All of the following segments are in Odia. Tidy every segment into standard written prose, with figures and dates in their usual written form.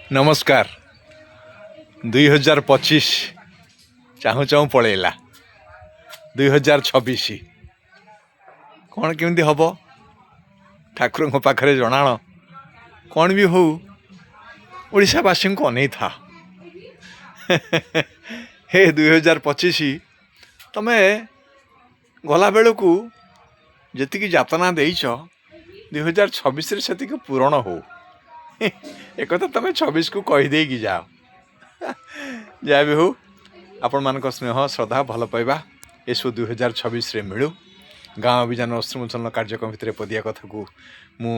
ନମସ୍କାର। 2025 ଚାହୁଁ ଚାହୁଁ ପଳେଇଲା। 2026 କ'ଣ କେମିତି ହବ, ଠାକୁରଙ୍କ ପାଖରେ ଜଣାଣ। କ'ଣ ବି ହଉ, ଓଡ଼ିଶାବାସୀଙ୍କୁ ଅନେଇଥା। ହେ 2025, ତମେ ଗଲାବେଳକୁ ଯେତିକି ଯାତନା ଦେଇଛ, 2026ରେ ସେତିକି ପୂରଣ ହଉ। ଏକଥା ତମେ 26କୁ କହିଦେଇକି ଯାଅ। ଯାହା ବି ହଉ, ଆପଣମାନଙ୍କ ସ୍ନେହ, ଶ୍ରଦ୍ଧା, ଭଲ ପାଇବା ଏସବୁ 2026ରେ ମିଳୁ। ଗାଁ ଅଭିଯାନ ଅଶ୍ରୁମୋଚନ କାର୍ଯ୍ୟକ୍ରମ ଭିତରେ ପଦିଆ କଥାକୁ ମୁଁ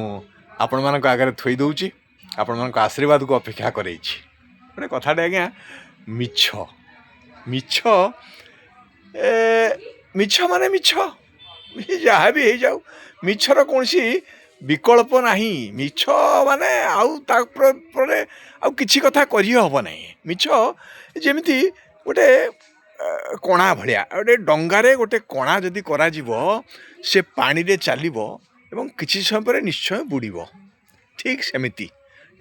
ଆପଣମାନଙ୍କ ଆଗରେ ଥୋଇ ଦେଉଛି, ଆପଣମାନଙ୍କ ଆଶୀର୍ବାଦକୁ ଅପେକ୍ଷା କରେଇଛି। ଗୋଟେ କଥାଟେ ଆଜ୍ଞା, ମିଛ, ମିଛ, ଏ ମିଛ ମାନେ ମିଛ ଯାହା ବି ହେଇଯାଉ, ମିଛର କୌଣସି ବିକଳ୍ପ ନାହିଁ। ମିଛ ମାନେ ଆଉ ତା ପରେ ଆଉ କିଛି କଥା କରିହେବ ନାହିଁ। ମିଛ ଯେମିତି ଗୋଟେ କଣା ଭଳିଆ। ଗୋଟେ ଡଙ୍ଗାରେ ଗୋଟେ କଣା ଯଦି କରାଯିବ, ସେ ପାଣିରେ ଚାଲିବ ଏବଂ କିଛି ସମୟ ପରେ ନିଶ୍ଚୟ ବୁଡ଼ିବ। ଠିକ୍ ସେମିତି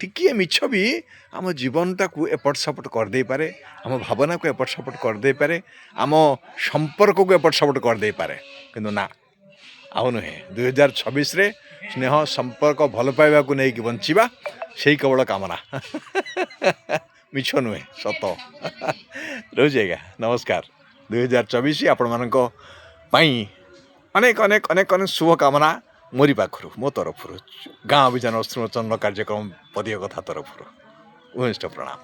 ଟିକିଏ ମିଛ ବି ଆମ ଜୀବନଟାକୁ ଏପଟ ସେପଟ କରିଦେଇପାରେ, ଆମ ଭାବନାକୁ ଏପଟ ସେପଟ କରିଦେଇପାରେ, ଆମ ସମ୍ପର୍କକୁ ଏପଟ ସେପଟ କରିଦେଇପାରେ। କିନ୍ତୁ ନା, ଆଉ ନୁହେଁ। 2026ରେ ସ୍ନେହ, ସମ୍ପର୍କ, ଭଲ ପାଇବାକୁ ନେଇକି ବଞ୍ଚିବା, ସେଇ କେବଳ କାମନା। ମିଛ ନୁହେଁ, ସତ। ରହୁଛି ଆଜ୍ଞା, ନମସ୍କାର। 2024 ଆପଣମାନଙ୍କ ପାଇଁ ଅନେକ ଅନେକ ଅନେକ ଅନେକ ଶୁଭକାମନା ମୋରି ପାଖରୁ, ମୋ ତରଫରୁ, ଗାଁ ଅଭିଯାନ ଅଶ୍ରୁମୋଚନ କାର୍ଯ୍ୟକ୍ରମ ପଦିଆ କଥା ତରଫରୁ ଭୂମିଷ୍ଠ ପ୍ରଣାମ।